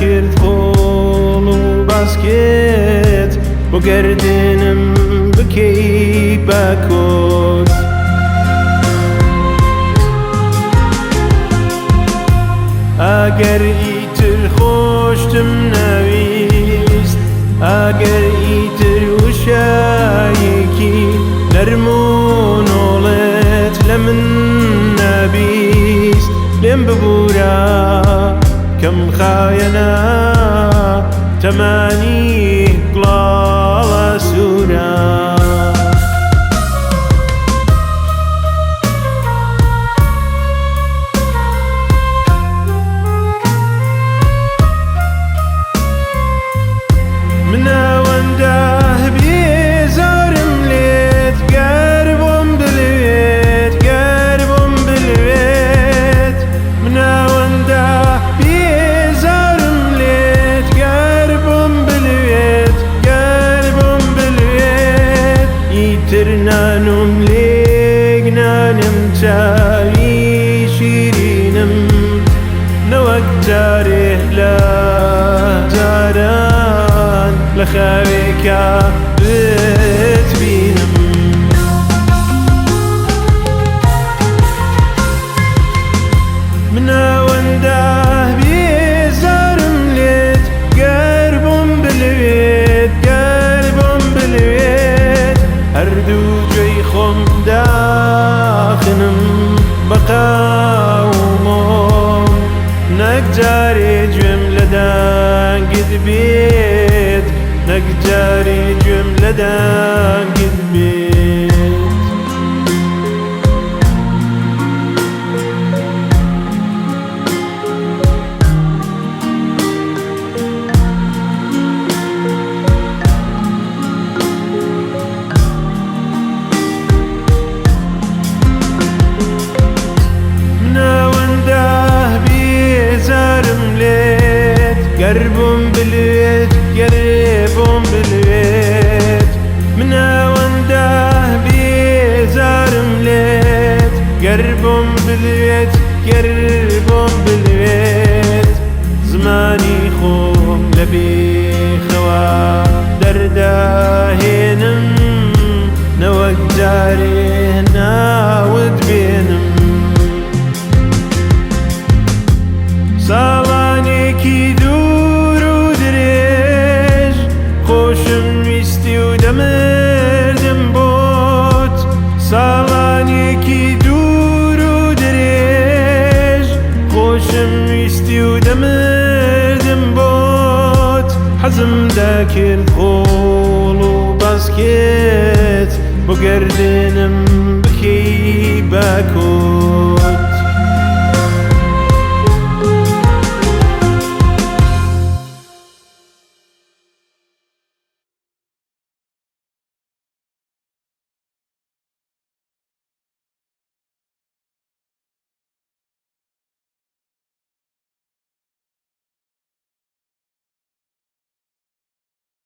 دەکرد قۆڵ و باسکێت بۆ گەردنم بکەی بە کۆت. ئەگەر ئیتر خۆشتم نەویست، ئەگەر ئیتر وشەیەکی نەرم و نۆڵت لە من نەبیست، لێم ببوورە کەم خایەنە تەمەنی گوڵاڵە سوورە. من ئەوەندە بێزارم لێت، گەر بۆم بلوێت، گەر بۆم بلوێت. من ئەوەندە بێزارم لێت، گەر بۆم بلوێت، گەر بۆم بلوێت. ئیتر نانم لێک نانم چاوی شیرینم، نەوەک جارێ لە جاران لە خەوێکا بتبینم. من ئەوەندە بێزارم لێت، گەر بۆم بلوێت، گەر بۆم بلوێت. هەردوو گوێی خۆم داخنم بە قاومۆم، نەک جارێ گوێم لە دەنگت بێت، نەک جارێ گوێم لە دەنگت بێت. من ئەوەندە بێزارم لێت، گەر بۆم بلوێت، گەر بۆم بلوێت. من ئەوەندە بێزارم لێت، گەر بۆم بلوێت، گەر بۆم بلوێت. زمانی خۆم لە بێخەوە دەردەهێنم، نەوەک جارێ ناوت بێنم. ساڵانێکی دوور و درێژ خۆشم ویستی و دەمردم بۆت، ساڵانێکی دوور و درێژ خۆشم ویستی و دەمردم بۆت. حەزم دەکرد قۆڵ و باسکێت بۆ گەردنم بکەی بە کۆت.